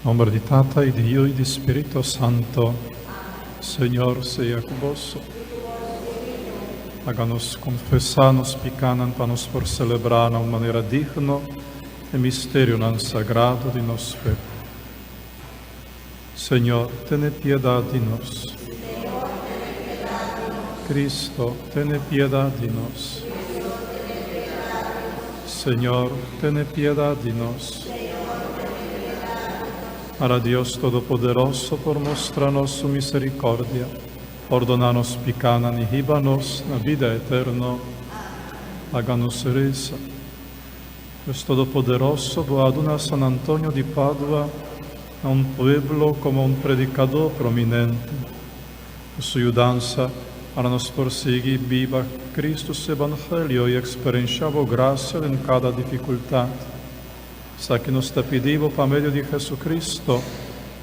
Nomber di Tata y di Yiu y di Spirito Santo. Señor sea cu boso. Laga nos confesa nos picanan pa nos por celebra na un manera digno e misterionan sagrado di nos fe. Señor, tene piedad di nos. Cristo, tene piedad di nos. Señor, tene piedad di nos. Para Dios Todopoderoso por mustra nos su misericordia, pordona nos picanan y hiba nos na bida eterno. Laga nos reza. Dios Todopoderoso, bo a duna San Antonio di Padua na un pueblo como un predicador prominente. Cu su yudansa, para nos por sigui biba Cristo su Evangelio y experencia bo gracia den cada dificultad. Esaki nos ta pidi bo pa medio di Jesucristo,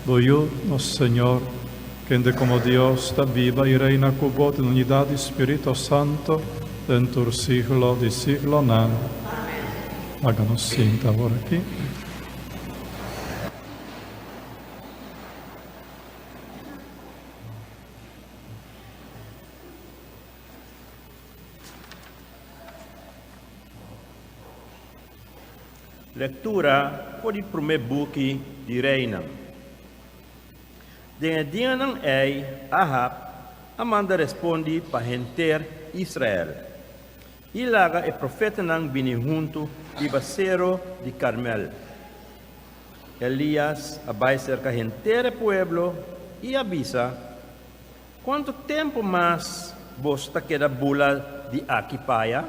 bo Yu, nos Señor, kende como Dios ta biba y reina cu bo den unidad di Spirito Santo den tur siglo di siglonan. Laga nos sinta awor aki. Lektura for di promé buki di Reinan. Den e dianan ei Ahab a manda respondi pa henter Israel i laga e profetanan bini huntu riba sero di Karmel. Elias a bai serka henter e pueblo i a bisa, Kuantu tempu mas boso ta keda bula di aki pa aya?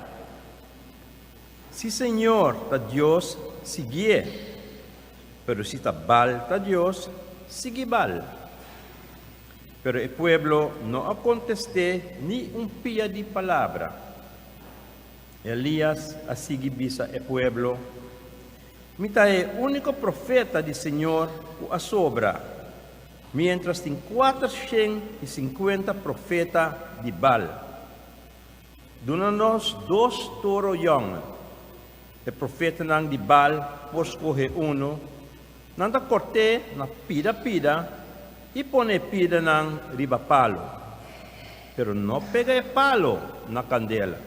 Si Señor ta Dios, siguié, pero si ta Baal ta Dios, sigui Baal. Pero e pueblo no a kontest'é ni un pia di palabra. Elías a sigui bisa e pueblo, Mi ta e úniko profeta di Señor ku a sobra, miéntras tin 450 profeta di Baal. Duna nos dos toro yòn. E profetanan di Baal por skohe unu, nan ta kort'é na pida pida i pone e pidanan riba palu, pero no pega e palu na kandela.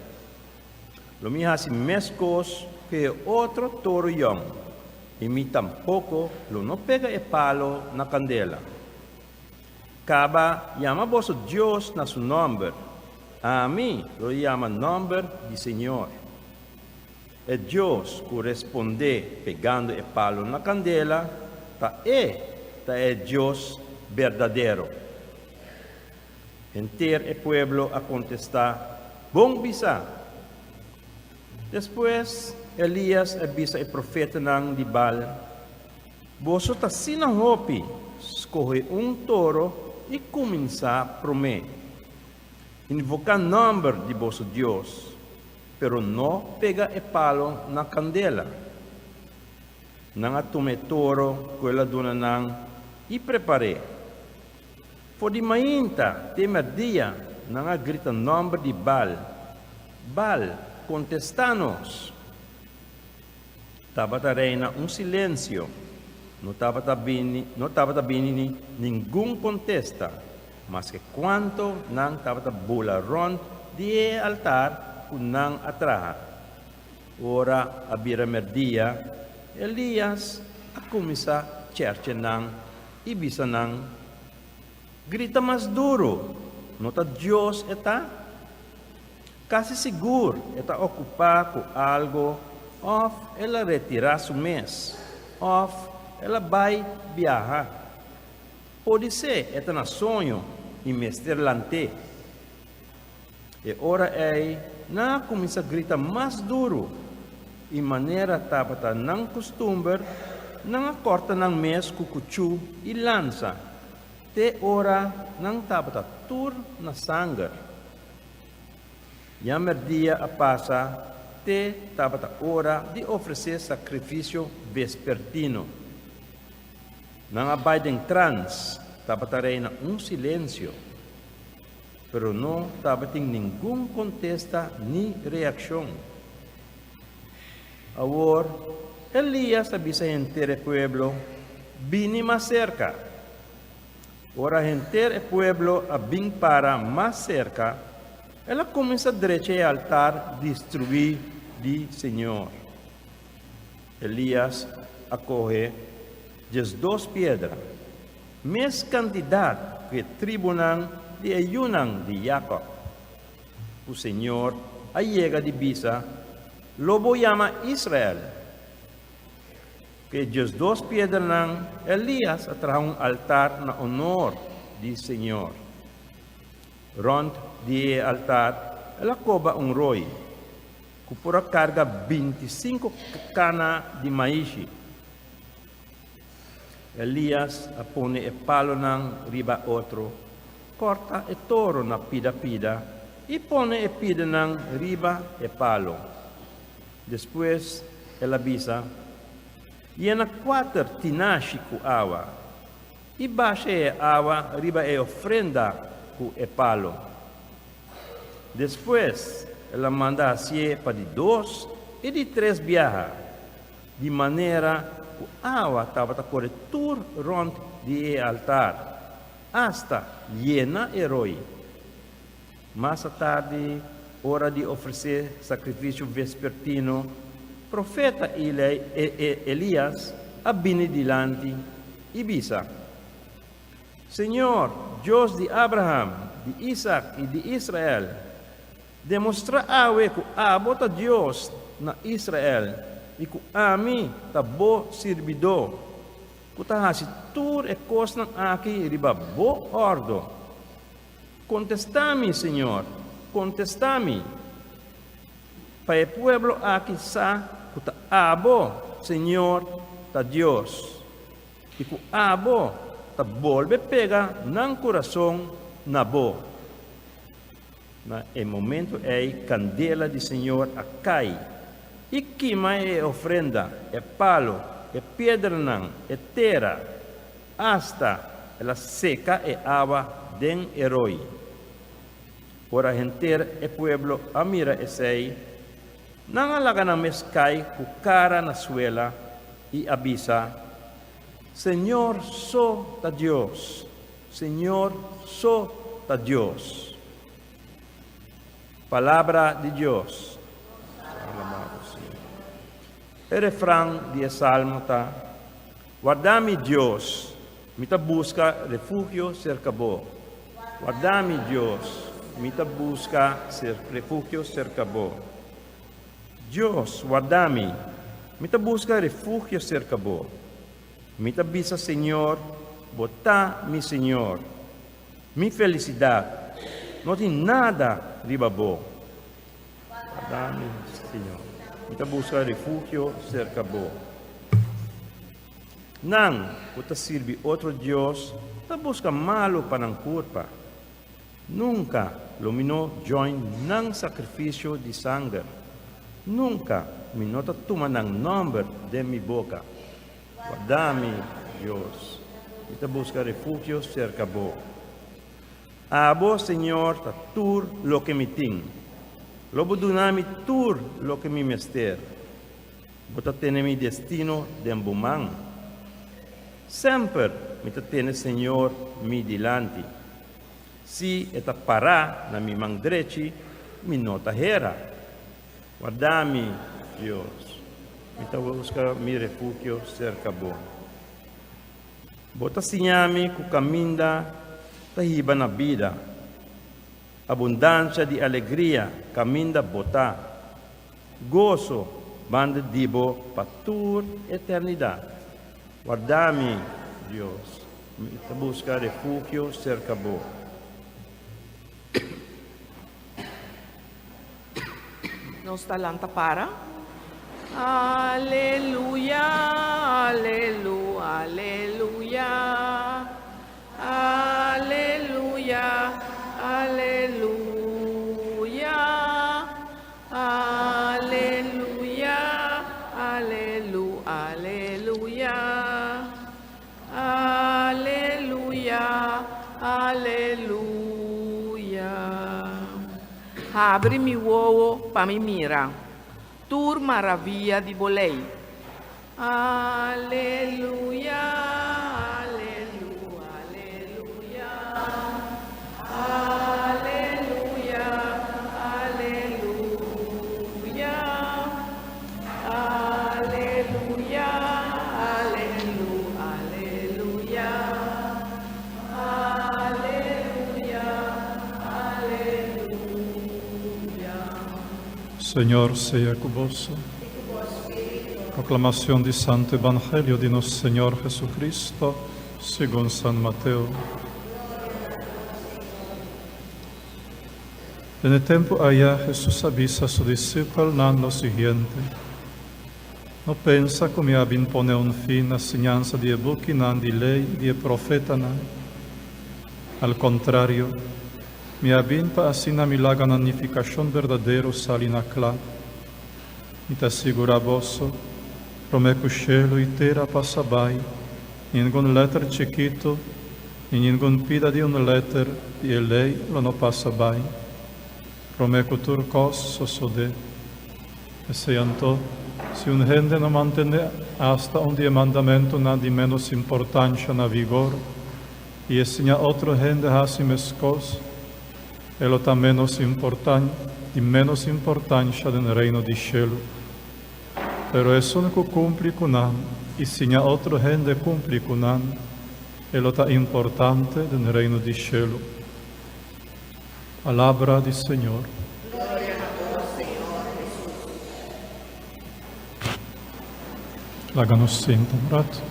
Lo mi hasi meskos ku e otro toro yòn, i mi tampoko lo no pega e palu na kandela. Kaba yama boso Dios na su nòmber, ami lo yama nòmber di señor. E Dios ku respondé pegando e palu na kandela, ta e ta e Dios berdadero. Henter e pueblo a kontestá, Bon bisá! Despues Elías a bisa e profetanan di Baal, Boso ta asina hopi, skohe un toro i kuminsá promé. Invoká nòmber di boso dios, pero no pega e palo na kandela. Nan a tuma e toro ku el a duna nan i prepar'é. For di mainta te mèrdia nan a grita nòmber di Baal, Baal, kontestá nos! Tabata reina un silensio, no tabata bini no tabata bini ningun kontesta, maske kuanto nan tabata bula rònt di e altar ku nan a traha. Ora a bira mèrdia, Elías a kuminsá chèrche nan i bisa nan, Grita mas duru, no ta Dios e ta? Kasi sigur e ta okupá ku algu òf el a retirá su mes òf el a bai biaha. Podisé e ta na soño i mester lant'é. E ora ei nan a kuminsá grita mas duru i manera tabata nan kustumber nan a kòrta nan mes ku kuchú i lansa te ora nan tabata tur na sanger. Ya merdia a pasa te tabata ora di ofresé sakrifisio vespertino. Nan a bai den trans, tabata reina un silensio, pero no tabatin ningun kontesta ni reakshon. Awor, Elías a bisa henter e pueblo, Bini mas serka. Ora henter e pueblo a bin para mas serka, el a kuminsá drecha e altar destruí di señor. Elías a kohe 12 piedra, mes kantidat ku e tribunan di e yunan di Yakòb, ku señor a yega di bisa, Lo bo yama Israel. Ku e 12 piedranan, Elías a traha un altar na onor di señor. Rònt di e altar el a koba un roi ku por a karga 25 kana di maishi. Elías a pone e palonan riba otro, kòrta e toro na pida pida i pone e pidanan riba e palo. Despues el a bisa, Yena kuater tinashi ku awa i basha e awa riba e ofrenda ku e palo. Despues el a manda hasié pa di dos i di tres biaha, di manera ku awa tabata kore tur rònt di e altar, asta yena e roi. Mas atardi, ora di ofresé sakrifisio vespertino, profeta Elias a bini dilanti i bisa, Señor, Dios di Abraham, di Isak i di Israel, demostrá awe ku abo ta Dios na Israel i ku ami ta bo sirbidó, ku ta hasi tur e kosnan aki riba bo òrdo. Kontestá mi, Señor, kontestá mi, pa e pueblo aki sa ku ta abo, Señor, ta Dios, i ku abo ta bolbe pega nan kurason na bo. Na e momento ei kandela di Señor a kai i kima e ofrenda, e palu, e piedranan, e tera, Asta el a seka e awa den e roi. Ora henter e pueblo a mira esei, nan a laga nan mes kai ku kara na suela i a bisa, Señor so ta Dios! Señor so ta Dios! Palabra di Dios. E refran di e salmo ta, Warda mi, Dios, mi ta buska refugio serka bo. Warda mi, Dios, mi ta buska refugio serka bo. Dios, warda mi, mi ta buska refugio serka bo. Mi ta bisa Señor, Bo ta mi Señor. Mi felisidat no tin nada riba bo. Warda mi, Señor, mi ta buska refugio serka bo. Nan ku ta sirbi otro dios ta buska malu pa nan kurpa. Nunka lo mi no join nan sakrifisio di sanger. Nunka mi no ta tuma nan nòmber den mi boka. Warda mi, Dios, mi ta buska refugio serka bo. Abo, Señor, ta tur loke mi tin. Lo bo duna mi tur loke mi mester. Bo ta tene mi destino den bo man. Semper mi ta tene Señor mi dilanti. Si E ta pará na mi man drechi, mi no ta hera. Warda mi, Dios. Mi ta buska mi refugio serka bo. Bo ta siña mi ku kaminda ta hiba na bida, abundansha di alegria kaminda bo ta, goso banda di bo pa tur eternidat. Warda mi, Dios, mi ta buska refugio serka bo. Nos ta lanta para. Aleluya, alelu, aleluya. Aleluya, aleluya. Aleluya, alelu, aleluya. Aleluya, aleluya. Habri mi wowo pa mi mira tur maravia di bo lei. Aleluya. Señor sea ku boso. Proclamación di Santo Evangelio di nos Señor Jesucristo, segun San Mateo. Den e tempu aya Hesus a bisa su disipelnan lo siguiente, No pensa ku mi a bin pone un fin na siñansa di e bukinan di lei i di e profetanan. Al kontrario, mi a bin pa asina mi laga nan nifikashon berdadero sali na kla. Mi ta sigurá boso, promé ku shelu i tera pasa bai, ningun lèter chikitu ni ningun pida di un lèter di e lei lo no pasa bai, promé ku tur kos sosodé. P'esei anto, si un hende no mantené asta un di e mandamentunan di ménos importansha na vigor i e siña otro hende hasi meskos, e lo ta ménos importan di ménos importansha den Reino di shelu. Pero esun ku kumpli ku nan i siña otro hende kumpli ku nan, e lo ta importante den Reino di shelu. Palabra di Señor. Gloria na bo, Señor Hesus. Laga nos sinta un rato.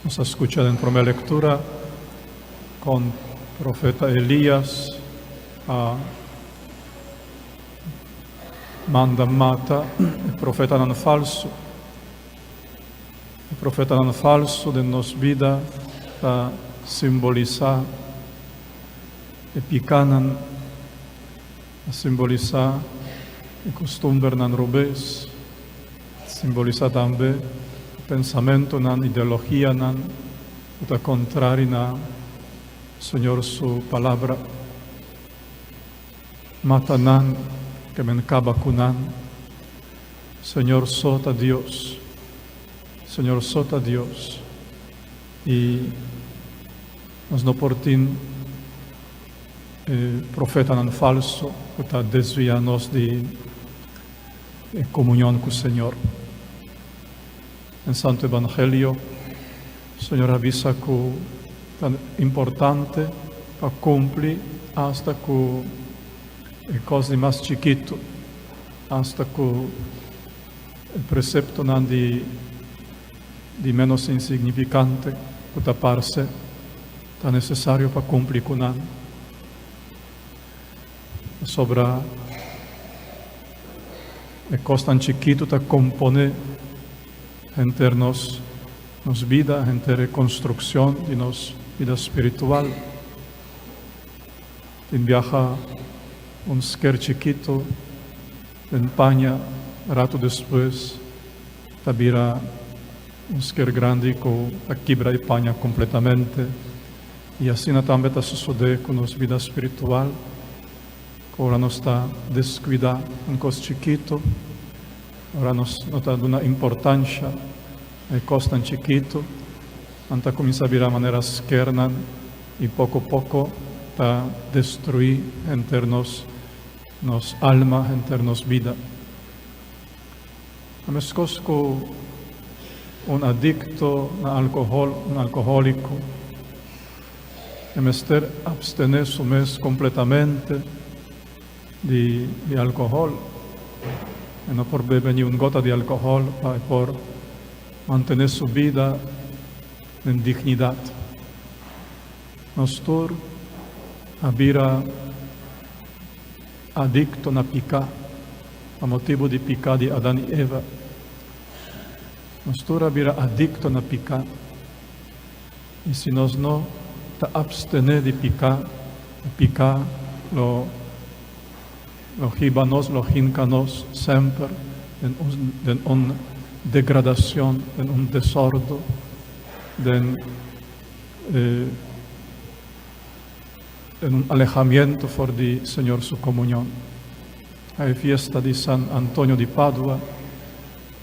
Nos a skucha den promé lektura kon profeta Elías a manda mata e profetanan falsu. E profetanan falsu den nos bida ta simbolisá e pikánan, ta simbolisá e kustumbernan robes, ta simbolisá tambe e pensamentunan, ideologianan ku ta kontrari na Señor su Palabra. Mata nan, ke men kaba ku nan. Señor so ta Dios. Señor so ta Dios. I nos no por tin e profetanan falso ku ta desviá nos di e komunion ku Señor. Den Santo Evangelio, Señor a bisa ku ta importante pa kumpli asta ku e kos di mas chikitu, asta ku e preseptonan di di ménos insignifikante ku ta parse ta nesesario pa kumpli ku nan. Pasobra e kosnan chikitu ta komponé henter nos nos bida, henter e konstrukshon di nos bida spiritual. Tin biaha un sker chikitu den paña, ratu despues ta bira un sker grandi ku ta kibra e paña kompletamente. I asina tambe ta sosodé ku nos bida spiritual, ku ora nos ta deskuidá un kos chikitu, ora nos no ta duna importansha na e kosnan chikitu, nan ta kuminsá bira manera skernan i poko poko ta destruí henter nos nos alma, henter nos bida. Ta meskos ku un adikto na alkohòl, un alkohóliko, e mester apstené su mes kompletamente di di alkohòl. E no por bebe ni un gota di alkohòl pa e por mantené su bida den dignidat. Nos tur a bira adikto na piká pa motibu di piká di Adan i Eva. Nos tur a bira adikto na piká, i si nos no ta apstené di piká, e piká lo lo hiba nos, lo hinka nos semper den un den un degradashon, den un desòrdu, den e. Den un alehamiento for di Señor su comunion. Na e fiesta di San Antonio di Padua,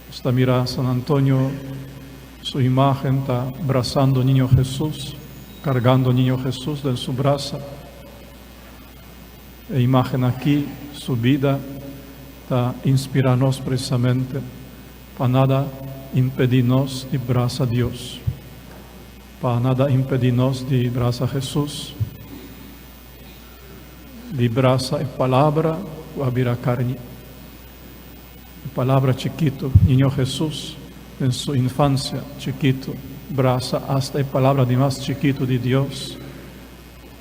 nos ta mira San Antonio su imagen ta brasando Niño Jesus, cargando Niño Jesus den su brasa. E imagen aki, su bida, ta inspira nos precisamente pa nada impedí nos di brasa Dios. Pa nada impedí nos di brasa Hesus, di brasa e Palabra ku a bira karni. E Palabra chikitu, Niño Hesus, den su infansia chikitu, brasa asta e Palabra di mas chikitu di Dios,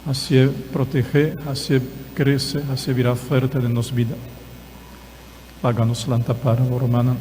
hasié protegé, hasié krese, hasié bira fuerte den nos bida. Laga nos lanta para, bo rumannan.